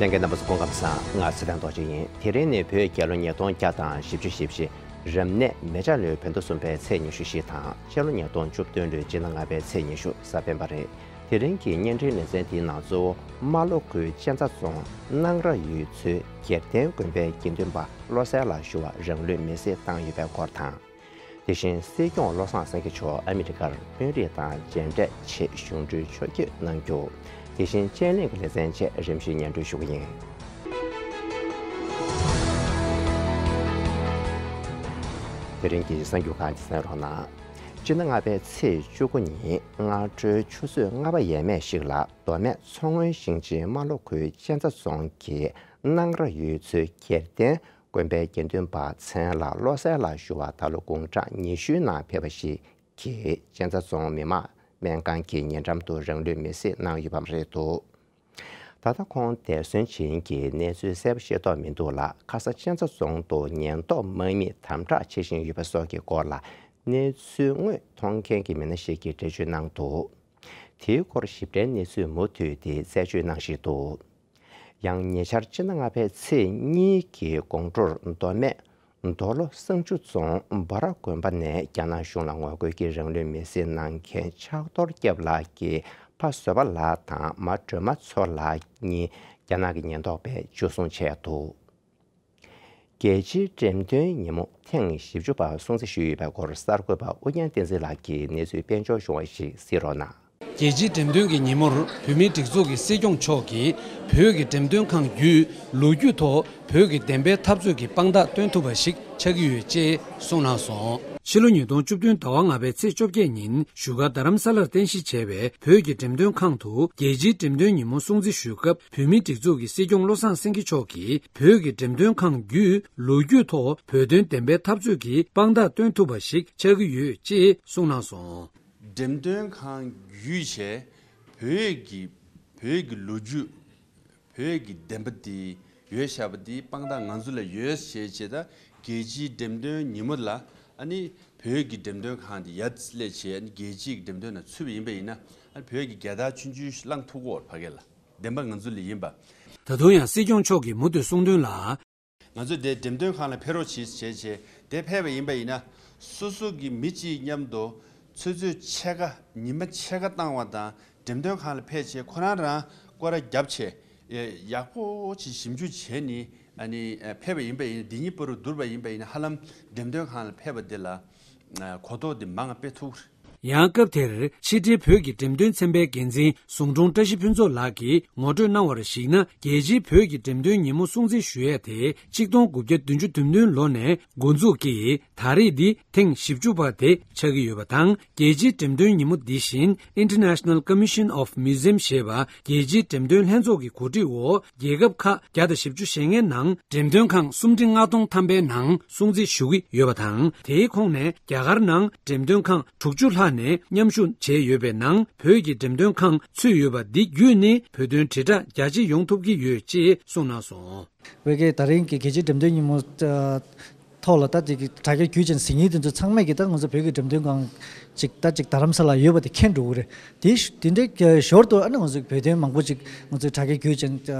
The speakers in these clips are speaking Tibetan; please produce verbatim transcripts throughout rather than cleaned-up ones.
གསན་མཁན་རྣམ་པ་ཚོ་སྐུ་ཁམས་བཟང་། ང་ཚེ་བརྟན་རྡོ་རྗེ་ཡིན། དེ་རིང་ནི་བོད་རྒྱལ་ལོ་ཉིས་སྟོང་བརྒྱ་དང་བཞི་བཅུ་ཞེ་བཞི། རབ་གནས་མེ་བྱ་ལོའི་བོད་ཟླ་གསུམ་པའི་ཚེས་ཉི་ཤུ་བཞི་དང་། ཕྱི་ལོ་ཉིས་སྟོང་བཅུ་བདུན་ལོའི་སྤྱི་ཟླ་ལྔ་པའི་ཚེས་ཉི་ཤུ་གཟའ་སྤེན་པ་རེད། དེ་རིང་གི་བརྙན་འཕྲིན་ལེ་ཚན་འདིའི་ནང་གཙོ་བོ་རྨ་ལྷོ་ཁུལ་གཅན་ཚ་རྫོང་སྣང་ར་ཡུལ་ཚོའི་དགེ་ལྡན་དགོན་པའི་དགེ་འདུན་པ་བློ་གསལ་ལགས་ཞུ་བ་རང་ལུས་མེར་སྲེག་བཏང་ཡོད་པའི་སྐོར་དང་། དེ་བཞིན་སྲིད་སྐྱོང་བློ་བཟང་སེང་གེ་མཆོག་ཨ་མི་རི་ཀར་དཔོན་རིགས་དང་མཇལ་འཕྲད་ཆེད་གཞུང་འབྲེལ་ཕྱོགས་བསྐྱོད་གནང་རྒྱུ། དེ་བཞིན་དཔྱད་གླེང་གི་ལེ་ཚན་བཅས་རིམ་བཞིན་སྙན་སྒྲོན་ཞུ་གི་ཡིན། དེ་རིང་གི་གསར་འགྱུར་ཁག་ཅིག་གསན་རོགས་གནང་། སྤྱི་ཟླ་ལྔ་པའི་ཚེས་བཅུ་དགུ་ཉིན་སྔ་དྲོའི་ཆུ་ཚོད་ལྔ་པ་ཡས་མས་ཤིག་ལ་མདོ་སྨད་མཚོ་སྔོན་ཞིང་ཆེན་རྨ་ལྷོ་ཁུལ་གཅན་ཚ་རྫོང་གི་སྣང་ར་ཡུལ་ཚོའི་དགེ་ལྡན་དགོན་པའི་དགེ་འདུན་པ་མཚན་ལགས་བློ་གསལ་ལགས་ཞུ་བ་ད་ལོ་དགུང་གྲངས་ཉི་ཤུའི་ནང་ཕེབས་པ་ཞིག་གིས་གཅན་ཚ་རྫོང་མི་དམངས་སྨན་ཁང་གི་ཉེ་འགྲམ་དུ་རང་ལུས་མེར་སྲེག་གནང་ཡོད་པ་རེད་འདུག། ད་ལྟ་ཁོང་འདས་གསོན་ཇི་ཡིན་གྱི་གནས་ཚུལ་གསལ་པོ་ཤེས་རྟོགས་མི་འདུག་ལ། ཁ་ས་གཅན་ཚ་རྫོང་དུ་ཉེན་རྟོག་དམག་མིས་དམ་དྲག་བྱེད་བཞིན་ཡོད་པ་སོགས་ཀྱི་སྐོར་ལ་གནས་ཚུལ་དངོས་མཐོང་མཁན་གྱི་མི་སྣ་ཞིག་གིས་འགྲེལ་བརྗོད་གནང་འདུག། དེའི་སྐོར་ཞིབ་ཕྲའི་གནས་ཚུལ་མུ་མཐུད་དེ་རྩད་གཅོད་གནང་བཞིན་འདུག། ཡང་ཉེ་ཆར་སྤྱི་ཟླ་ལྔ་པའི་ཚེས་གཉིས་ཀྱི་དགོང་དྲོར་མདོ་སྨད་མདོ་ལྷོ་གསང་ཆུ་རྫོང་འབའ་ར་དགོན་པ་ནས་རྒྱ་ནག་གཞུང་ལ་ངོ་རྒོལ་གྱིས་རང་ལུས་མེར་སྲེག་གནང་མཁན་ཕྱག་རྡོར་སྐྱབས་ལགས་ཀྱི་ཕ་བཟོད་པ་ལགས་དང་མ་སྒྲོལ་མ་མཚོ་ལགས་གཉིས་རྒྱ་ནག་གི་ཉེན་རྟོག་པས་འཇུ་བཟུང་བྱས་འདུག། རྒྱལ་སྤྱིའི་འགྲེམས་སྟོན་ཉིན་མོ་ཐེངས་བཞི་བཅུ་པ་སྲུང་བརྩི་ཞུས་ཡོད་པའི་སྐོར་གསར་འགོད་པ་ཨུ་རྒྱན་བསྟན་འཛིན་ལགས་ཀྱིས་གནས་ཚུལ་སྤེལ་འབྱོར་བྱུང་བ་ཞིག་གཟིགས་རོགས་གནང་། རྒྱལ་སྤྱིའི་འགྲེམས་སྟོན་གྱི་ཉིན་མོར་བོད་མིའི་སྒྲིག་འཛུགས་ཀྱི་སྲིད་སྐྱོང་མཆོག་གིས་བོད་ཀྱི་འགྲེམས་སྟོན་ཁང་བརྒྱུད་ལོ་རྒྱུས་ཐོག་བོད་ཀྱི་བདེན་པའི་འཐབ་རྩོད་ཀྱི་དཔང་རྟགས་སྟོན་ཐུབ་པ་ཞིག་ཆགས་ཀྱི་ཡོད་ཅེས་གསུངས་གནང་སོང་། ཕྱི་ལོ་ཉིས་སྟོང་བཅུ་བདུན་ཟླ་བ་ལྔ་པའི་ཚེས་བཅོ་བརྒྱད་ཉིན་བཞུགས་སྒར་རྡ་རམ་ས་ལར་རྟེན་གཞི་བྱས་པའི་བོད་ཀྱི་འགྲེམས་སྟོན་ཁང་དུ་རྒྱལ་སྤྱིའི་འགྲེམས་སྟོན་ཉིན་མོ་སྲུང་བརྩི་ཞུས་སྐབས། བོད་མིའི་སྒྲིག་འཛུགས་ཀྱི་སྲིད་སྐྱོང་བློ་བཟང་སེང་གེ་མཆོག་གིས་བོད་ཀྱི་འགྲེམས་སྟོན་ཁང་བརྒྱུད་ལོ་རྒྱུས་ཐོག་བོད་དོན་བདེན་པའི་འཐབ་རྩོད་ཀྱི་དཔང་རྟགས་སྟོན་ཐུབ་པ་ཞིག་ཆགས་ཀྱི་ཡོད་ཅེས་གསུངས་གནང་སོང་། འགྲེམས་སྟོན་ཁང་བརྒྱུད་བྱས་བོད་ཀྱི་བོད་ཀྱི་ལོ་རྒྱུས་བོད་ཀྱི་བདེན་པ་འདི་ཡོད་བཞག་པ་འདི་དཔང་རྟགས་ང་ཚོ་ལ་ཡོད་ཞེས་བྱས། ད་རྒྱལ་སྤྱིའི་འགྲེམས་སྟོན་ཉིན་མོ་ལ་ཨ་ནི་བོད་ཀྱི་འགྲེམས་སྟོན་ཁང་འདི་ཡར་སླེབས་བྱས་ཨ་ནི་རྒྱལ་སྤྱིའི་འགྲེམས་སྟོན་ནང་ཚུད་པ་ཡིན་པ་ཡིན་ན་ཨ་ནི་བོད་ཀྱི་རྒྱལ་དར་ཆུང་ཆུང་ཞིག་བསླངས་ཐུབ་ཀྱི་ཡོད་རེད། ཕ་གི་ལ་བདེན་པ་ང་ཚོ་ལ་ཡིན་པ། ད་དུང་ཡང་སྲིད་སྐྱོང་མཆོག་གིས་མུ་མཐུད་གསུངས་དོན་ལ། ང་ཚོ་དེ་འགྲེམས་སྟོན་ཁང་ལ་ཕེབས་རོགས་གྱིས་བྱས་བྱས་དེ་ཕེབས་པ་ཡིན་པ་ཡིན་ན་སོ་སོ་གི་མི་གཅིག་མཉམ་དུ་ཆུ་ཚོད་ཕྱེད་ཀ་ཉི་མ་ཕྱེད་ཀ་བཏང་བ་དང་འགྲེམས་སྟོན་ཁང་ལ་ཕེབས་བྱས་ཁོ་རང་རང་སྐོར་ར་བརྒྱབ་བྱས་ཡག་པོ་ཅིག་ཞིབ་འཇུག་བྱས་ནས་ཨ་ནི་ཕེབས་པ་ཡིན་པ་ཡིན་ན་འདི་གཉིས་བར་དུ་བསྡུར་བ་ཡིན་པ་ཡིན་ན་ཧ་ལམ་འགྲེམས་སྟོན་ཁང་ལ་ཕེབས་པ་དེ་ལ་གོ་རྟོགས་དེ་མང་བ་སྤེལ་ཐུབ། ཡང་སྐབས་དེར་ཕྱི་དྲིལ་བོད་ཀྱི་འགྲེམས་སྟོན་ཚན་པའི་འགན་འཛིན་ཟུང་དྲུང་བཀྲ་ཤིས་ཕུན་ཚོགས་ལགས་ཀྱིས་ངོ་སྤྲོད་གནང་བར་གཞིགས་ན། རྒྱལ་སྤྱིའི་བོད་ཀྱི་འགྲེམས་སྟོན་ཉིན་མོ་སྲུང་བརྩི་ཞུ་ཡས་དེ་ཆིག་སྟོང་དགུ་བརྒྱ་བདུན་ཅུ་དོན་བདུན་ལོ་ནས་འགོ་འཛུགས་ཀྱིས་ད་རེས་འདི་ཐེངས་བཞི་བཅུ་པ་དེ་ཆགས་ཀྱི་ཡོད་པ་དང་། རྒྱལ་སྤྱིའི་འགྲེམས་སྟོན་ཉིན་མོ་འདི་བཞིན་International Commission of Museum ཞེས་པ་རྒྱལ་སྤྱིའི་འགྲེམས་སྟོན་ལྷན་ཚོགས་ཀྱི་གོ་སྒྲིག་འོག་རྒྱལ་ཁབ་ཁག་བརྒྱ་དང་བཞི་བཅུ་ཞེ་ལྔའི་ནང་འགྲེམས་སྟོན་ཁང་སུམ་ཁྲི་ལྔ་སྟོང་ཐམ་པའི་ནང་སྲུང་བརྩི་ཞུ་གི་ཡོད་པ་དང་། དེའི་ཁོངས་ནས་རྒྱ་གར་ནང་འགྲེམས་སྟོན་ཁང་དྲུག་ཅུ་ལྷག་ནས་མཉམ་ཞུགས་བྱས་ཡོད་པའི་ནང་བོད་ཀྱི་འགྲེམས་སྟོན་ཁང་ཚུད་ཡོད་པ་འདི་བརྒྱུད་ནས་བོད་དོན་དྲིལ་བསྒྲགས་རྒྱ་ཆེ་ཡོང་ཐུབ་ཀྱི་ཡོད་ཅེས་གསུངས་གནང་སོང་། བོད་ཀྱི་ད་རིང་གི་རྒྱལ་སྤྱིའི་འགྲེམས་སྟོན་ཉིན་མོ་ཐོག་ལ་ད་ཅིག་དྲ་རྒྱ་བརྒྱུད་ཅན་གཟིགས་མཁན་དེ་ཚོ་ཚང་མས་ཀྱི་ད་ང་ཚོ་བོད་ཀྱི་འགྲེམས་སྟོན་ཁང་ཅིག་ད་ཅིག་རྡ་རམ་ས་ལ་ཡོད་པ་དེ་མཁྱེན་འགྲོ་གི་རེད། དེ་དེ་འདྲའི་ཞོར་དུ་ཨ་ནི་ང་ཚོ་བོད་དོན་མང་པོ་ཅིག་ང་ཚོའི་དྲ་རྒྱ་བརྒྱུད་ཅན་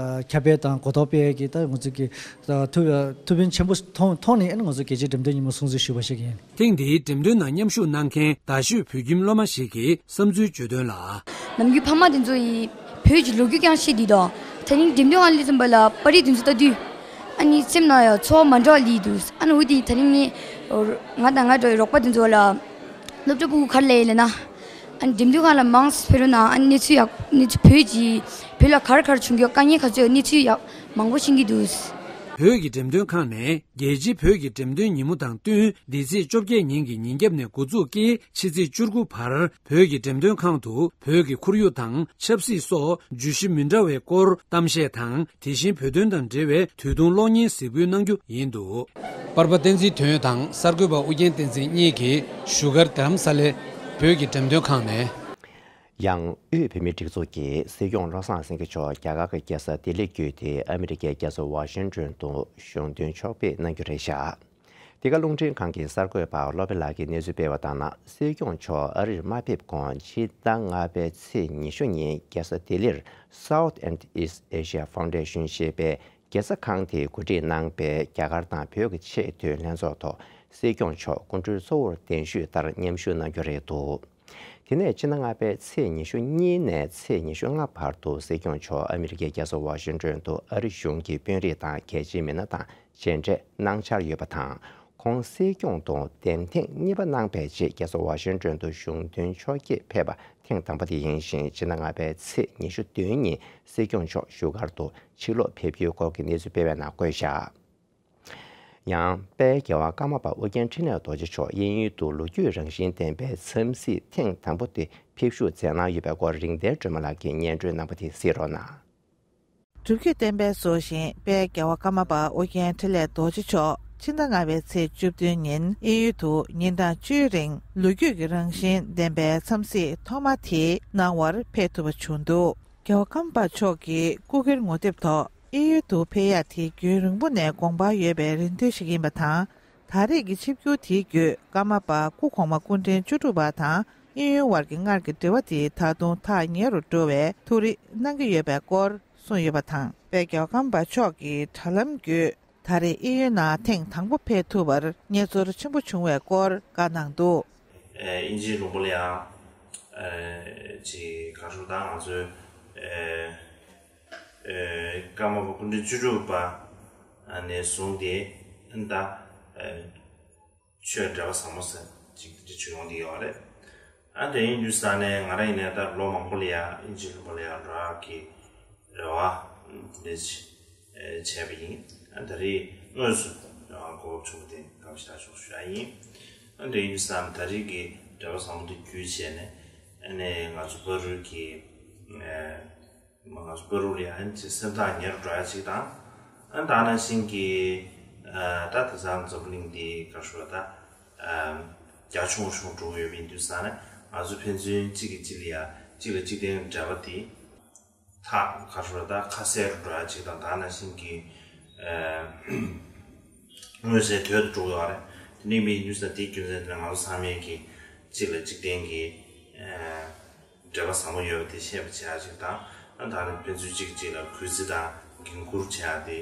ཁྱབ་སྤེལ་དང་གོ་རྟོགས་སྤེལ་གྱི་ད་ང་ཚོ་གི་ཐུགས་ཐུགས་ཕན་ཆེན་པོ་མཐོང་མཐོང་ནས་ཨ་ནི་ང་ཚོ་རྒྱལ་སྤྱིའི་འགྲེམས་སྟོན་ཉིན་མོ་སྲུང་བརྩི་ཞུས་པ་ཞིག་ཡིན། ཐེངས་འདིའི་འགྲེམས་སྟོན་ནང་མཉམ་ཞུགས་གནང་མཁན་རྡ་ཤོད་བོད་ཁྱིམ་སློབ་མ་ཞིག་གིས་བསམ་ཚུལ་བརྗོད་དོན་ལ། ནམ་རྒྱུན་ཕ་མ་དེ་ཚོ་ཡིས་བོད་ཀྱི་ལོ་རྒྱུས་རྐྱང་བཤད་དུས་དང་ད་ནི་འགྲེམས་སྟོན་ཁང་སླེབས་ཙམ་པ་ལ་པར་རིས་དེ་ཚོ་ལྟ་དུས་ཨ་ནི་སེམས་ནང་ཡང་ཚོར་བ་མ་འདྲ་བ་སླེབས་འདུག་ཨ་ནི་འོ་དེ་ད་ནི་ངས་ང་དང་ང་འདྲ་བའི་རོགས་པ་དེ་ཚོ་ལ་སློབ་གྲྭ་ཕྲུ་གུ་ག་རེ་ལབ་ཡིན་ལབ་ན། ཨ་ནི་འགྲེམས་སྟོན་ཁང་ལ་མང་ཙམ་ཕེབས་རོགས་གནང་། ཨ་ནི་གནས་ཚུལ་ཡག་གནས་ཚུལ་བོད་ཀྱི་བོད་ལ་ག་རེ་ག་རེ་བྱུང་རྒྱུ་དཀའ་ངལ་ག་ཚོད་ཡོད་གནས་ཚུལ་ཡག་མང་པོ་ཤེས་ཀྱི་འདུག་བོད་ཀྱི་འགྲེམས་སྟོན་ཁང་ནས་རྒྱལ་སྤྱིའི་བོད་ཀྱི་འགྲེམས་སྟོན་ཉིན་མོ་དང་བསྟུན་འདི་ཚེས་བཅོ་བརྒྱད་ཉིན་གྱི་ཉིན་རྒྱབ་ནས་འགོ་འཛུགས་ཀྱིས་ཕྱི་ཚེས་བཅུ་དགུ་བར་བོད་ཀྱི་འགྲེམས་སྟོན་ཁང་དུ་བོད་ཀྱི་ཁོར་ཡུག་དང་ཆབ་སྲིད་སོགས་བརྗོད་གཞི་མི་འདྲ་བའི་སྐོར་གཏམ་བཤད་དང་། དེ་བཞིན་བོད་དོན་དང་འབྲེལ་བའི་དུས་ཐུང་གློག་བརྙན་གཟིགས་འབུལ་གནང་རྒྱུ་ཡིན་འདུག་པར་པ་བསྟན་འཛིན་དོན་དང་གསར་འགོད་པ་ཨུ་རྒྱན་བསྟན་འཛིན་གཉིས་ཀྱིས་བཞུགས་སྒར་རྡ་རམ་ས་ལའི་བོད་ཀྱི་འགྲེམས་སྟོན་ཁང་ནས། ཡང་དབུས་བོད་མིའི་སྒྲིག་འཛུགས་ཀྱིས་སྲིད་སྐྱོང་བློ་བཟང་སེང་གེ་མཆོག་རྒྱ་གར་གྱི་རྒྱལ་ས་ལྡི་ལི་བརྒྱུད་དེ་ཨ་མི་རི་ཀའི་རྒྱལ་ས་ཝ་ཤིང་ཏོན་དུ་གཞུང་དོན་ཕྱོགས་ཕེབས་གནང་རྒྱུ་རེད་བཞག་འདི་ག་རླུང་འཕྲིན་ཁང་གི་གསར་འགོད་པ་བློ་བྷེ་ལགས་ཀྱིས་གནས་ཚུལ་སྤེལ་བ་ལྟར་ན། སྲིད་སྐྱོང་མཆོག་ཨ་རིར་མ་ཕེབས་གོང་ཕྱི་ཟླ་ལྔ་པའི་ཚེས་ཉི་ཤུ་ཉིན་རྒྱལ་ས་ལྡི་ལིར་South and East Asia Foundation ཞེས་པའི་རྒྱལ་ས་ཁང་དེས་གོ་སྒྲིག་གནང་པའི་རྒྱ་གར་དང་བོད་ཀྱི་ཆེས་མཐོའི་ལྷན་ཚོགས་ཐོག་སྲིད་སྐྱོང་མཆོག་སྐུ་མགྲོན་གཙོ་བོར་གདན་ཞུས་ལྟར་མཉམ་ཞུགས་གནང་རྒྱུ་རེད་འདུག་དེ་ནས་ཕྱི་ཟླ་ལྔ་པའི་ཚེས་ཉི་ཤུ་གཉིས་ནས་ཚེས་ཉི་ཤུ་ལྔ་བར་དུ་སྲིད་སྐྱོང་མཆོག་ཨ་མི་རི་ཀའི་རྒྱལ་ས་ཝ་ཤིང་ཏོན་དུ་ཨ་རི་གཞུང་གི་དཔོན་རིགས་དང་གལ་ཆེའི་མི་སྣ་དང་མཇལ་འཕྲད་གནང་འཆར་ཡོད་པ་དང་། ཁོང་སྲིད་སྐྱོང་དུ་འདེམས་ཐེངས་གཉིས་པ་གནང་བའི་རྗེས་རྒྱལ་ས་ཝ་ཤིང་ཏོན་དུ་གཞུང་དོན་ཕྱོགས་བསྐྱོད་ཕེབས་པ་ཐེངས་དང་པོ་དེ་ཡིན་ཞིང་། ཕྱི་ཟླ་ལྔ་པའི་ཚེས་ཉི་ཤུ་བདུན་ཉིན་སྲིད་སྐྱོང་མཆོག་བཞུགས་སྒར་དུ་ཕྱིར་ལོག་ཕེབས་རྒྱུའི་སྐོར་གྱི་གནས་ཚུལ་སྤེལ་བའི་ནང་བཀོད་བཞག་ཡང་། དཔལ་རྒྱལ་བ་ཀརྨ་པ་ཨོ་རྒྱན་འཕྲིན་ལས་རྡོ་རྗེ་མཆོག་དབྱིན་ཡུལ་དུ་ལོ་རྒྱུས་རང་བཞིན་ལྡན་པའི་འཚམས་གཟིགས་ཐེངས་དང་པོ་དེ་ཕེབས་ཞུགས་མཛད་གནང་ཡོད་པའི་སྐོར་རིག་ལྡན་སྒྲོལ་མ་ལགས་ཀྱིས་སྙན་སྒྲོན་གནང་པ་དེ་གཟིགས་རོགས་གནང་། སྒྲུབ་བརྒྱུད་བསྟན་པའི་སྲོག་ཤིང་དཔལ་རྒྱལ་བ་ཀརྨ་པ་ཨོ་རྒྱན་འཕྲིན་ལས་རྡོ་རྗེ་མཆོག་ཕྱི་ཟླ་ལྔ་པའི་ཚེས་བཅུ་བདུན་ཉིན་དབྱིན་ཡུལ་དུ་ཉིན་གྲངས་བཅུའི་རིང་ལོ་རྒྱུས་ཀྱི་རང་བཞིན་ལྡན་པའི་འཚམས་གཟིགས་ཐོག་མ་དེ་གནང་བར་ཕེབས་ཐུབ་པ་བྱུང་འདུག་རྒྱལ་བ་ཀརྨ་པ་མཆོག་གི་སྐུ་སྒེར་ངོ་དེབ་ཐོག་དབྱིན་ཡུལ་དུ་ཕེབས་ཡག་དེ་རྒྱུན་རིང་པོ་ནས་དགོངས་པ་ཡོད་པའི་རེ་འདུན་ཞིག་ཡིན་པ་དང་། ད་རེས་ཀྱི་ཆིབས་བསྒྱུར་དེའི་བརྒྱུད་ཀརྨ་པ་སྐུ་གོང་མ་སྐུ་ཕྲེང་བཅུ་དྲུག་པ་དང་དབྱིན་ཡུལ་བར་གྱི་སྔར་གྱི་འབྲེལ་བ་དེ་ད་དུང་ཐག་ཉེ་རུ་འགྲོ་བའི་ཐུགས་རེ་གནང་གི་ཡོད་པའི་སྐོར་གསུངས་ཡོད་པ་དང་། དཔལ་རྒྱལ་བ་ཀརྨ་པ་མཆོག་གི་དྲ་ལམ་བརྒྱུད་ད་རེས་དབྱིན་ཡུལ་ནང་ཐེངས་དང་པོ་ཕེབས་ཐུབ་པར་མཉེས་ཚོར་ཆེན་པོ་བྱུང་བའི་སྐོར་བཀའ་གནང་འདུག་དབྱིན་ཇིའི་ལུང་པ་ལ་ཡང་ཅིག་ག་རེ་ཟེར་ད་ང་ཚོའི་ཀརྨ་པ་སྐུ་ཕྲེང་བཅུ་དྲུག་པ་ནས་བཟུང་སྟེ་ད་ཆོས་འབྲེལ་བ་ཟབ་མོ་ཟེར་ཅིག་འདི་བྱུང་ཡོང་གི་ཡོད་རེད། ཨ་དེ་ཡིན་དུས་ས་ནས་ང་རང་ཡིན་ནའི་ད་ལོ་མང་པོ་ལ་ཡ་དབྱིན་ཇི་ལུང་པ་ལ་ཡ་འགྲོ་ཡག་གི་རེ་བ་འདི་བྱས་པ་ཡིན། ཨ་ད་རེས་དངོས་སུ་གོ་སྐབས་བྱུང་བ་དེ་སྐམ་ཞིག་ཞུ་ཡག་ཡིན། ཨ་དེ་ཡིན་དུས་ས་ནས་ད་རེས་ཀྱི་འབྲེལ་བ་ཟབ་མོ་དེ་བརྒྱུད་བྱས་ནས་ཨ་ནས་ང་ཚོ་བར་དུ་གི་མ་ང་ཚོ་བར་དུ་ལ་ཡང་ཅིག་སེམས་ཐག་ཉེ་རུ་འགྲོ་ཡ་ཅིག་དང་། ཨ་ད་ནང་བཞིན་གྱི་ཨ་ད་དེང་སང་འཛམ་བུ་གླིང་འདི་ག་རེ་ཟེར་ད་ཨ་རྒྱ་ཆུང་ཆུང་འགྲོ་གི་ཡོད་པ་ཡིན་དུས་ས་ནས་ང་ཚོ་ཕན་ཚུན་གཅིག་གིས་གཅིག་ལ་ཡ་གཅིག་ལ་གཅིག་བརྟེན་འབྲེལ་བ་འདི་ཐག་ག་རེ་ཟེར་ད་ཁ་གསལ་རུ་འགྲོ་ཡ་ཅིག་དང་། ད་ནང་བཞིན་གྱི་ཨ་མངོན་གསལ་དོད་དུ་འགྲོ་གི་ཡོད་རེད། དེ་ནས་མི་ཡིན་དུས་ས་དེའི་རྒྱུ་མཚན་དེ་ང་ཚོ་ཚང་མས་ཀྱི་གཅིག་ལ་གཅིག་བརྟེན་གྱི་ཨ། འབྲེལ་བ་བཟང་པོ་ཡོད་པ་དེ་ཤེས་པ་བྱེད་ཡག་ཅིག་དང་། ཨ་ད་ནི་ཕན་ཚུན་གཅིག་གཅིག་ལ་གུས་བརྩི་དང་འགན་འཁུར་བྱེད་ཡག་དེ་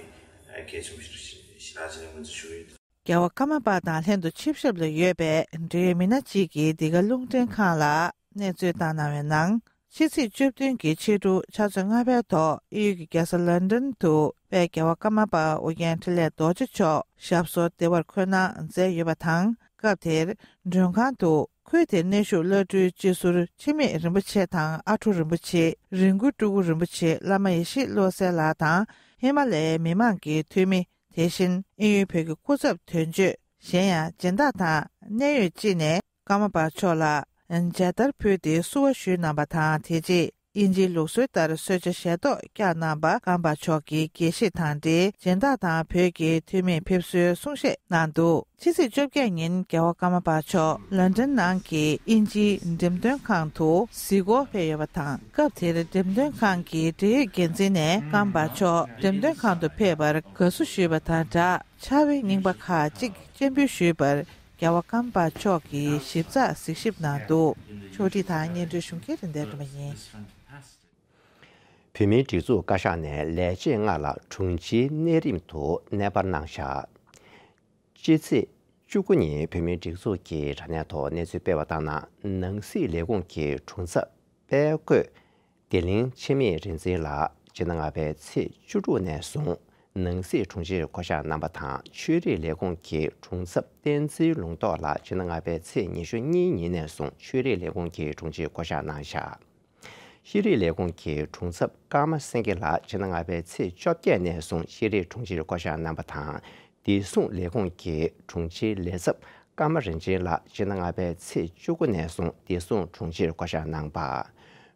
གལ་ཆེན་པོ་ཞིག་རེད་ཞེས་ཞེ་དྲག་ཅིག་ངོས་འཛིན་ཞུ་གི་ཡོད། རྒྱལ་བ་ཀརྨ་པ་དང་ལྷན་དུ་ཆིབས་ཞབས་ལ་ཡོད་པའི་འབྲེལ་ཡོད་མི་སྣ་གཅིག་གིས་འདི་ག་རླུང་འཕྲིན་ཁང་ལ་གནས་ཚུལ་བཏང་གནང་བའི་ནང་། ཕྱི་ཚེས་བཅུ་བདུན་གྱི་ཕྱི་དྲོ་ཆུ་ཚོད་ལྔ་པའི་ཐོག་དབྱིན་ཡུལ་གྱི་རྒྱལ་ས་ལན་ཀྲན་དུ་དཔལ་རྒྱལ་བ་ཀརྨ་པ་ཨོ་རྒྱན་འཕྲིན་ལས་རྡོ་རྗེ་མཆོག་ཞབས་སོར་བདེ་བར་འཁོད་གནང་མཛད་ཡོད་པ་དང་། སྐབས་དེར་མགྲོན་ཁང་དུ། ཁུལ་དེར་གནས་བཞུགས་བླ་སྤྲུལ་སྤྱི་ཟུར་འཆི་མེད་རིན་པོ་ཆེ་དང་ཨ་ཁྲོ་རིན་པོ་ཆེ། རི་མགུལ་སྤྲུལ་སྐུ་རིན་པོ་ཆེ། བླ་མ་ཡེ་ཤེས་བློ་གསལ་ལགས་དང་། ཧི་མ་ལ་ཡའི་མི་མང་གི་འཐུས་མི། དེ་བཞིན་དབྱིན་ཡུལ་བོད་ཀྱི་སྐུ་ཚབ་དོན་གཅོད། གཞན་ཡང་སྦྱིན་བདག་དང་གནད་ཡོད་སྤྱི་ནས་ཀརྨ་པ་མཆོག་ལ་མཇལ་དར་ཕུལ་ཏེ་བསུ་བ་ཞུས་གནང་བ་དང་། དེ་རྗེས། དབྱིན་ཇིའི་ལུགས་སྲོལ་ལྟར་གསོལ་ཇ་ཞལ་ཏོག་བཀྱག་གནང་བ། ཀརྨ་པ་མཆོག་གིས་དགེ་བཤེས་དང་འབྲེལ་སྦྱིན་བདག་དང་བོད་ཀྱི་འཐུས་མིར་ཕེབས་བསུའི་གསུང་བཤད་གནང་འདུག་ཕྱི་ཚེས་བཅོ་བརྒྱད་ཉིན་རྒྱལ་བ་ཀརྨ་པ་མཆོག་ལན་ཀྲན་ནང་གི་དབྱིན་ཇིའི་འགྲེམས་སྟོན་ཁང་དུ་གཟིགས་སྐོར་ཕེབས་ཡོད་པ་དང་། སྐབས་དེར་འགྲེམས་སྟོན་ཁང་གི་འབྲེལ་ཡོད་འགན་འཛིན་ནས་ཀརྨ་པ་མཆོག་འགྲེམས་སྟོན་ཁང་དུ་ཕེབས་པར་དགའ་བསུ་ཞུས་པ་དང་སྦྲགས། ཕྱག་དཔེ་རྙིང་པ་ཁག་ཅིག་སྤྱན་འབུལ་ཞུས་པར། རྒྱལ་བ་ཀརྨ་པ་མཆོག་གིས་ཞིབ་ཚགས་གཟིགས་ཞིབ་གནང་འདུག་ཕྱོགས་སྒྲིག་དང་སྙན་སྒྲོན་ཞུ་མཁན་རིན་ལྡན་སྒྲོལ་མ་ཡིན། བོད་མིའི་སྒྲིག་འཛུགས་བཀའ་ཤག་ནས་ལས་བྱེད་ལྔ་ལ་དྲུང་ཆེའི་གནས་རིམ་དུ་གནས་སྤར་གནང་བཞག་སྤྱི་ཚེས་བཅུ་དགུ་ཉིན་བོད་མིའི་སྒྲིག་འཛུགས་ཀྱི་དྲ་གནས་ཐོག་གནས་ཚུལ་སྤེལ་བ་ལྟར་ན། ནང་སྲིད་ལས་ཁུངས་ཀྱི་དྲུང་ཚབ་དཔལ་བཀོད་བདེ་གླིང་འཆི་མེད་རིག་འཛིན་ལགས་ཕྱི་ཟླ་ལྔ་པའི་ཚེས་བཅུ་དྲུག་ནས་བཟུང་ནང་སྲིད་དྲུང་ཆེར་བསྐོ་གཞག་གནང་བ་དང་། ཆོས་རིག་ལས་ཁུངས་ཀྱི་དྲུང་ཚབ་བསྟན་འཛིན་ལུང་རྟོགས་ལགས་ཕྱི་ཟླ་ལྔ་པའི་ཚེས་ཉི་ཤུ་གཉིས་ཉིན་ནས་བཟུང་ཆོས་རིག་ལས་ཁུངས་ཀྱི་དྲུང་ཆེར་བསྐོ་གཞག་གནང་བཞག་ཤེས་རིག་ལས་ཁུངས་ཀྱི་དྲུང་ཚབ་ཀརྨ་སེང་གེ་ལགས་ཕྱི་ཟླ་ལྔ་པའི་ཚེས་བཅོ་བརྒྱད་ནས་བཟུང་ཤེས་རིག་དྲུང་ཆེར་བསྐོ་གཞག་གནང་བ་དང་། བདེ་སྲུང་ལས་ཁུངས་ཀྱི་དྲུང་ཆེའི་ལས་ཚབ་ཀརྨ་རིན་ཆེན་ལགས་ཕྱི་ཟླ་ལྔ་པའི་ཚེས་བཅུ་དགུ་ནས་བཟུང་བདེ་སྲུང་དྲུང་ཆེར་བསྐོ་གཞག་གནང་བ། འོས་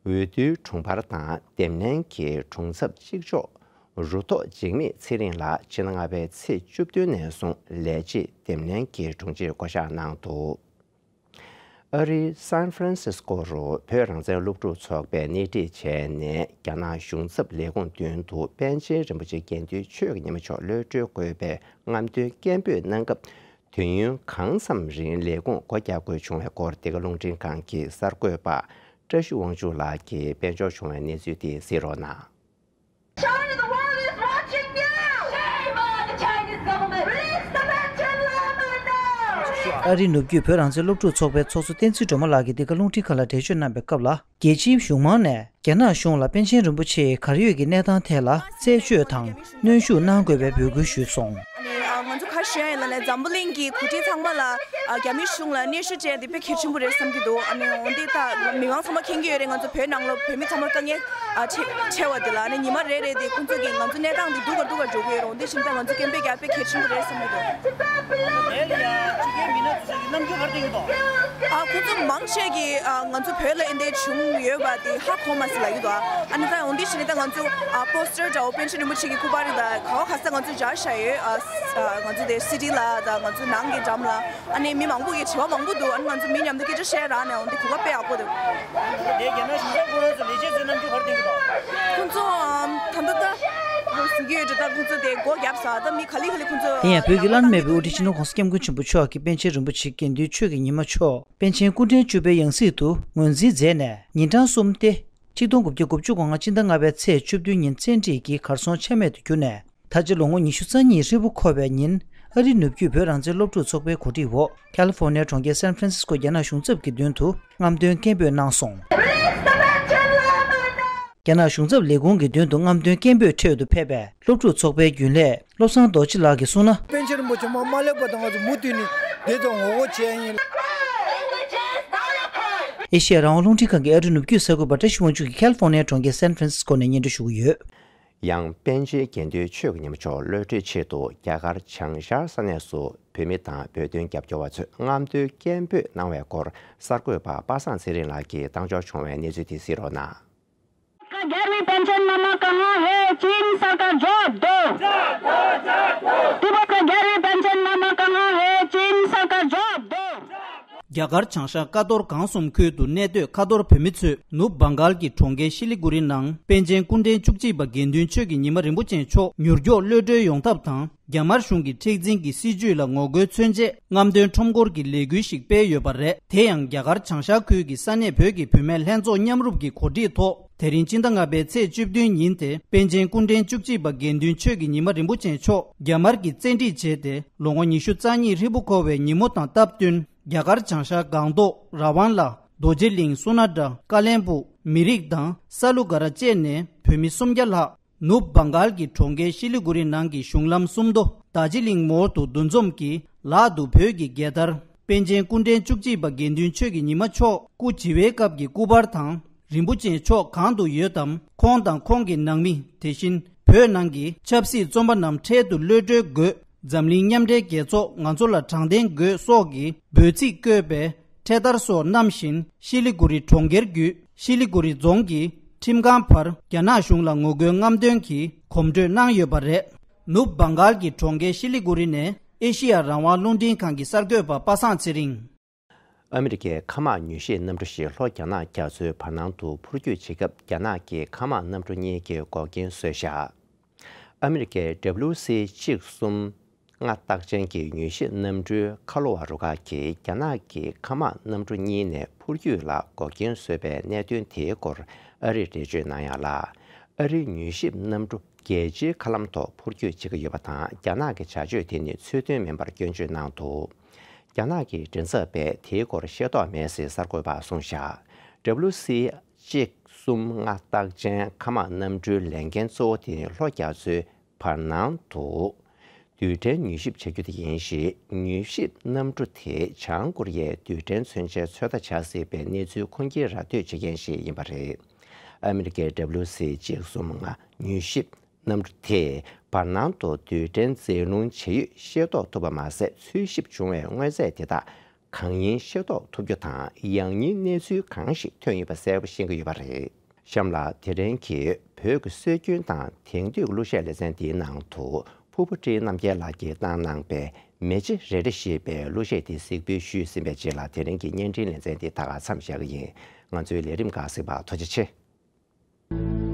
བསྡུའི་དྲུང་འཕར་དང་འདེམས་ལྷན་གྱི་དྲུང་ཚབ་གཅིག་ལྕོགས་རུ་ཐོག་འཇིགས་མེད་ཚེ་རིང་ལགས་ཕྱི་ཟླ་ལྔ་པའི་ཚེས་བཅུ་བདུན་ནས་བཟུང་ལས་བྱེད་འདེམས་ལྷན་གྱི་དྲུང་ཆེར་བསྐོ་གཞག་གནང་འདུག་ཨ་རིའི་སན་ཧྥ་རན་སིས་ཀོ་རུ་བོད་རང་བཙན་སློབ་ཕྲུག་ཚོགས་པས་སྣེ་ཁྲིད་བྱས་ནས་རྒྱ་ནག་གཞུང་ཚབ་ལས་ཁུངས་མདུན་དུ་པཎ་ཆེན་རིན་པོ་ཆེ་དགེ་འདུན་ཆོས་ཀྱི་ཉི་མ་མཆོག་གློད་གྲོལ་དགོས་པའི་རྔམ་སྟོན་སྐད་འབོད་གནང་སྐབས། དུས་ཡུན་གང་འཚམ་རིང་ལས་ཁུངས་སྒོ་རྒྱག་དགོས་བྱུང་བའི་སྐོར། འདི་ག་རླུང་འཕྲིན་ཁང་གི་གསར་འགོད་པ་བཀྲ་ཤིས་དབང་ཕྱུག་ལགས་ཀྱིས་སྤེལ་འབྱོར་བྱུང་བའི་གནས་ཚུལ་དེ་གཟིགས་རོགས་གནང་། China, the world is watching you! Shame on the Chinese government! Release the Panchen Lama now! ཨ་རིའི་ནུབ་རྒྱུད་བོད་རང་བཙན་སློབ་ཕྲུག་ཚོགས་པའི་ཚོགས་གཙོ་བསྟན་འཛིན་སྒྲོལ་མ་ལགས་ཀྱིས་འདི་ག་རླུང་འཕྲིན་ཁང་ལ་འགྲེལ་བརྗོད་གནང་པའི་སྐབས་ལ། རྒྱལ་སྤྱིའི་གཞུང་མང་ནས་རྒྱ་ནག་གཞུང་ལ་པཎ་ཆེན་རིན་པོ་ཆེ་གར་ཡོད་ཀྱི་གནས་སྟངས་ཐད་ལ་རྩད་གཅོད་དང་གནོན་ཤུགས་གནང་དགོས་པའི་འབོད་སྐུལ་ཞུས་སོང་། ཨ་ནི་ང་ཚོ་ག་རེ་ཞུ་ཡ་ཡིན་ལབ་ན། འཛམ་བུ་གླིང་གི་འགོ་ཁྲིད་ཚང་མ་ལ་རྒྱ་མི་གཞུང་ལ་གནོན་ཤུགས་སྤྲད་དེ་དཔེ་གལ་ཆེན་པོ་རེད་བསམ་གྱི་འདུག་ཨ་ནི་འོན་ཏེ་ད་མི་མང་ཚང་མ་མཁྱེན་གྱི་ཡོད་རེད། ང་ཚོ་བོད་ནང་ལ་བོད་མི་ཚང་མར་དཀའ་ངལ་ཨ་འཕྲད་འཕྲད་པ་དེ་ལ། ཨ་ནི་ཉི་མ་རེ་རེ་དེ་ཁོང་ཚོ་གིས་ང་ཚོ་གནས་སྟངས་འདི་སྡུག་ག་སྡུག་ག་འགྲོ་གི་ཡོད་རེད། འོན་ཏེ་བཞིན་ད་ང་ཚོ་སྐད་འབོད་རྒྱག་དཔེ་གལ་ཆེན་པོ་རེད་བསམ་གྱི་འདུག་དེ་ལ་ཡ་ཕྱི་རྒྱལ་མི་སྣ་ཚོས་རྣམ་འགྱུར་ག་རེ་བསྟན་གྱི་འདུག་ཨ་ཁོང་ཚོ་མང་ཆེ་གིས་ཨ་ང་ཚོ་བོད་ལ་འདི་འདྲ་བྱུང་ཡོད་པ་དེ་ཧ་གོ་མ་སོང་ལབ་ཀྱི་འདུག་ཨ་ནི་ད་འོན་ཏེ་བྱས་ནས་ད་ང་ཚོ་ཨ་པོ་སི་ཊར་འདྲ་བོ་པཎ་ཆེན་རིན་པོ་ཆེ་གི་སྐུ་པར་དང་ག་བ་ག་ས་ང་ཚོ་སྦྱར་བཞག་ཡོད། ཨ་ཨ་ང་ཚོ་དེ་སི་ཊི་ལ་དང་ང་ཚོ་ནང་གི་འགྲམ་ལ། ཨ་ནི་མི་མང་པོ་གིས་དྲི་བ་མང་པོ་འདུག་ཨ་ནི་ང་ཚོ་མི་མཉམ་དུ་སྐད་ཆ་བཤད་རག་ནས་འོན་ཏེ་གོ་སྐབས་དཔེ་ཡག་པོ་འདུག་དེ་རྒྱ་ནག་གཞུང་ཚབ་ཁོ་རང་ཚོ་ལས་བྱེད་ཚོས་རྣམ་འགྱུར་ག་རེ་བསྟན་གྱི་འདུག་ཁོང་ཚོ་ཨམ་ད་ལྟ་ད་ཟེར་གྱི་ཡོད་འདྲ། ད་ཁོང་ཚོ་དེ་སྒོ་བརྒྱབ་ས། ད་མི་ག་ལེ་ག་ལེ་ཁོང་ཚོ་དེ་ཡང་བོད་ཀྱི་བླ་ན་མེད་པའི་དབུ་ཁྲིད་སྤྱི་ནོར་༸གོང་ས་༸སྐྱབས་མགོན་ཆེན་པོ་མཆོག་གིས་པཎ་ཆེན་རིན་པོ་ཆེ་དགེ་འདུན་ཆོས་ཀྱི་ཉི་མ་མཆོག་པཎ་ཆེན་སྐུ་ཕྲེང་བཅུ་པའི་ཡང་སྲིད་དུ་ངོས་འཛིན་མཛད་ནས་ཉིན་གྲངས་གསུམ་སྟེ། ཆིག་སྟོང་དགུ་བརྒྱ་དགུ་བཅུ་གོ་ལྔ་སྤྱི་ཟླ་ལྔ་པའི་ཚེས་བཅུ་བདུན་ཉིན་བཙན་ཁྲིད་ཀྱིས་གར་སོང་ཆ་མེད་དུ་གྱུར་ནས། ད་ཆ་ལོ་ངོ་ཉི་ཤུ་རྩ་གཉིས་ཧྲིལ་པོ་འཁོར་བའི་ཉིན། ཨ་རིའི་ནུབ་རྒྱུད་བོད་རང་བཙན་སློབ་ཕྲུག་ཚོགས་པའི་གོ་སྒྲིག་འོག་ཁ་ལི་ཧྥོ་ནི་ཡའི་གྲོང་ཁྱེར་སན་ཧྥ་རན་སིས་ཀོ་རྒྱ་ནག་གཞུང་ཚབ་ཀྱི་མདུན་དུ་རྔམ་སྟོན་སྐད་འབོད་གནང་སོང་། རྒྱ་ནག་གཞུང་ཚབ་ལས་ཁུངས་ཀྱི་མདུན་དུ་རྔམ་སྟོན་སྐད་འབོད་འཕྲལ་དུ་ཕེབས་པའི་སློབ་ཕྲུག་ཚོགས་པའི་རྒྱུན་ལས་བློ་བཟང་རྡོ་རྗེ་ལགས་ཀྱིས་གསུངས་ན། པཎ་ཆེན་རིན་པོ་ཆེ་མར་མ་སླེབས་བར་དུ་ང་ཚོ་མུ་མཐུད་ནས་འདི་ཚོ་ངོ་རྒོལ་བྱེད་ཡ་ཡིན། ཨེ་ཤེ་ཡ་རང་དབང་རླུང་འཕྲིན་ཁང་གི་ཨ་རིའི་ནུབ་རྒྱུད་གསར་འགོད་པ་བཀྲ་ཤིས་དབང་ཕྱུག་གིས་ཁ་ལི་ཧྥོ་ནི་ཡའི་གྲོང་ཁྱེར་སན་ཧྥ་རན་སིས་ཀོ་ནས་སྙན་སྒྲོན་ཞུ་གི་ཡོད། ཡང་པཎ་ཆེན་དགེ་འདུན་ཆོས་ཀྱི་ཉི་མ་མཆོག་གློད་གྲོལ་ཆེད་དུ་རྒྱ་གར་བྱང་ཤར་ས་གནས་སུ་བོད་མི་དང་བོད་དོན་རྒྱབ་སྐྱོར་བ་ཚོས་རྔམ་སྟོན་སྐད་འབོད་གནང་བའི་སྐོར་གསར་འགོད་པ་པ་སངས་ཚེ་རིང་ལགས་ཀྱིས་བཏང་འབྱོར་བྱུང་བའི་གནས་ཚུལ་དེ་གཟིགས་རོགས་གནང་། का ग्यारहवीं पेंशन मामा कहाँ है? चीन सरकार जवाब दो। तिब्बत का ग्यारहवीं पेंशन मामा कहाँ है? चीन सरकार जवाब दो। རྒྱ་གར་བྱང་ཤར་ཀ་རྡོར་སྒང་གསུམ་ཁུལ་དུ་གནས་སྡོད་ཁ་ཐོར་བོད་མི་ཚོས་ནུབ་བྷང་གཱལ་གྱི་གྲོང་ཁྱེར་ཤི་ལི་གུ་རི་ནང་པཎ་ཆེན་སྐུ་ཕྲེང་བཅུ་གཅིག་པ་དགེ་འདུན་ཆོས་ཀྱི་ཉི་མ་རིན་པོ་ཆེ་མཆོག་མྱུར་མགྱོགས་གློད་གྲོལ་ཡོང་ཐབས་དང་། རྒྱ་དམར་གཞུང་གི་མཁྲེགས་འཛིན་གྱི་སྲིད་བྱུས་ལ་ངོ་རྒོལ་མཚོན་ཆེད་རྔམ་སྟོན་ཁྲོམ་སྐོར་གྱི་ལས་འགུལ་ཞིག་སྤེལ་ཡོད་པ་རེད། དེ་ཡང་རྒྱ་གར་བྱང་ཤར་ཁུལ་གྱི་ས་གནས་བོད་ཀྱི་བུད་མེད་ལྷན་ཚོགས་མཉམ་རུབ་ཀྱི་གོ་སྒྲིག་ཐོག་དེ་རིང་སྤྱི་ཟླ་ལྔ་པའི་ཚེས་བཅུ་བདུན་ཉིན་ཏེ་པཎ་ཆེན་སྐུ་ཕྲེང་བཅུ་གཅིག་པ་དགེ་འདུན་ཆོས་ཀྱི་ཉི་མ་རིན་པོ་ཆེ་མཆོག་རྒྱ་དམར་གྱིས་བཙན་ཁྲིད་བྱས་ཏེ་ལོ་ངོ་ཉི་ཤུ་རྩ་གཉིས་ཧྲིལ་པོ་འཁོར་བའི་ཉིན་མོ་དང་སྟབས་བསྟུན། རྒྱ་གར་བྱང་ཤར་སྒང་ཏོག་ར་ཝང་ལ། རྡོ་རྗེ་གླིང་། སུ་ན་ཏྲ། ཀ་ལན་སྦུག། མི་རིགས་དང་ས་ལུ་ག་ར་བཅས་ནས་བོད་མི་སུམ་བརྒྱ་ལྷག་ནུབ་བང་གཱལ་གྱི་གྲོང་ཁྱེར་ཤི་ལི་གུ་རི་ནང་གི་གཞུང་ལམ་སུམ་མདོ་རྡོ་རྗེ་གླིང་མོར་དུ་འདུ་འཛོམས་ཀྱིས་ལག་ཏུ་བོད་ཀྱི་རྒྱལ་དར། པཎ་ཆེན་སྐུ་ཕྲེང་བཅུ་གཅིག་པ་དགེ་འདུན་ཆོས་ཀྱི་ཉི་མ་མཆོག་སྐུ་བྱི་བའི་སྐབས་ཀྱི་སྐུ་པར་དང་། རིན་པོ་ཆེ་མཆོག་གང་དུ་ཡོད་དམ། ཁོང་དང་ཁོང་གི་ནང་མི། དེ་བཞིན་བོད་ནང་གི་ཆབ་སྲིད་བཙོན་པ་རྣམས་འཕྲལ་དུ་གློད་གྲོལ་དགོས། འཛམ་གླིང་མཉམ་འབྲེལ་རྒྱལ་ཚོགས་ང་ཚོ་ལ་དྲང་བདེན་དགོས་སོགས་ཀྱི་འབོད་ཚིག་བཀོད་པའི་འཕྲེད་དར་སོགས་བསྣམས་བཞིན་ཤི་ལི་གུ་རི་གྲོང་ཁྱེར་བརྒྱུད་ཤི་ལི་གུ་རི་རྫོང་གི་ཁྲིམས་ཁང་བར་རྒྱ་ནག་གཞུང་ལ་ངོ་རྒོལ་རྔམ་སྟོན་གྱིས་གོམ་བགྲོད་གནང་ཡོད་པ་རེད། ནུབ་བང་གཱལ་གྱི་གྲོང་ཁྱེར་ཤི་ལི་གུ་རི་ནས་ཨེ་ཤི་ཡ་རང་དབང་རླུང་འཕྲིན་ཁང་གི་གསར་འགོད་པ་པ་སངས་ཚེ་རིང་། ཨ་མི་རི་ཀའི་མཁའ་དམག་མྱུལ་ཞིབ་གནམ་གྲུ་ཞིག་ལྷོ་རྒྱ་ནག་རྒྱ་མཚོའི་བར་སྣང་དུ་འཕུར་སྐྱོད་བྱེད་སྐབས་རྒྱ་ནག་གི་མཁའ་དམག་གནམ་གྲུ་གཉིས་ཀྱིས་འགོག་རྐྱེན་བཟོས་བཞག་ཨ་མི་རི་ཀའི་ཌབ་ལིའུ་སི་གཅིག་གསུམ་ལྔ་རྟགས་ཅན་གྱི་མྱུལ་ཞིབ་གནམ་གྲུའི་ཁ་ལོ་བ་རུ་ཁག་གིས་རྒྱ་ནག་གི་མཁའ་དམག་གནམ་གྲུ་གཉིས་ནས་འཕུར་སྐྱོད་ལ་འགོག་རྐྱེན་བཟོས་པའི་གནད་དོན་དེའི་སྐོར་ཨ་རིར་འགྲེལ་བརྗོད་གནང་ཡ་ལ། ཨ་རིའི་མྱུལ་ཞིབ་གནམ་གྲུ་རྒྱལ་སྤྱིའི་མཁའ་ལམ་ཐོག་འཕུར་སྐྱོད་བྱེད་ཀྱི་ཡོད་པ་དང་། རྒྱ་ནག་གི་བྱ་སྤྱོད་དེ་ནི་ཚུལ་མཐུན་མིན་པར་སྐྱོན་བརྗོད་གནང་འདུག་རྒྱ་ནག་གི་མགྲིན་ཚབ་པས་དེའི་སྐོར་ཤེས་རྟོགས་མེད་ཟེར་གསར་འགོད་པར་གསུངས་བཞག་ཌབ་ལིའུ་སི་གཅིག་གསུམ་ལྔ་རྟགས་ཅན་མཁའ་དམག་གནམ་གྲུའི་ལས་འགན་གཙོ་བོ་དེ་ནི་ལྷོ་རྒྱ་མཚོའི་བར་སྣང་དུ་རྡུལ་ཕྲན་མྱུལ་ཞིབ་བྱ་རྒྱུ་དེ་ཡིན་ཞིང་། མྱུལ་ཞིབ་གནམ་གྲུ་དེས་བྱང་ཀོ་རི་ཡའི་རྡུལ་ཕྲན་མཚོན་ཆའི་ཚོད་ལྟ་བྱ་སྲིད་པའི་གནས་ཚུལ་ཁུངས་སྐྱེལ་ར་སྤྲོད་བྱེད་མཁན་ཞིག་ཡིན་པ་རེད། ཨ་མི་རི་ཀའི་ཌབ་ལིའུ་སི་གཅིག་གསུམ་ལྔ་མྱུལ་ཞིབ་གནམ་གྲུ་དེས་བར་སྣང་དུ་རྡུལ་ཕྲན་འཛིན་སློང་བྱེད་ཡུལ་ཤེས་རྟོགས་ཐུབ་པ་མ་ཟད། འཚོལ་ཞིབ་བྱུང་བའི་དངོས་རྫས་དེ་དག་གང་ཡིན་ཤེས་རྟོགས་ཐུབ་རྒྱུ་དང་། ཡང་སྙིང་གནས་ཚུལ་གང་ཞིག་ཐོན་ཡོད་པ་གསལ་པོ་ཤེས་ཀྱི་ཡོད་པ་རེད། གཤམ་ལ་དེ་རིང་གི་བོད་ཀྱི་སྲོལ་རྒྱུན་དང་དེང་དུས་ཀྱི་གླུ་གཞས་ལེ་ཚན་འདིའི་ནང་དུ་ཕུར་བུ་བཀྲིས་རྣམ་རྒྱལ་ལགས་ཀྱིས་བཏང་གནང་པའི་མེ་ལྕེ་རེ་རེ་ཞེས་པའི་གླུ་གཞས་དེ་གཟིགས་འབུལ་ཞུས་ཟིན་པའི་རྗེས་ལ། དེ་རིང་གི་བརྙན་འཕྲིན་ལེ་ཚན་འདི་ད་ག་མཚམས་བཞག་གི་ཡིན། ང་ཚོའི་ལས་རིམ་ཁག་གཟིགས་པར་ཐུགས་རྗེ་ཆེ།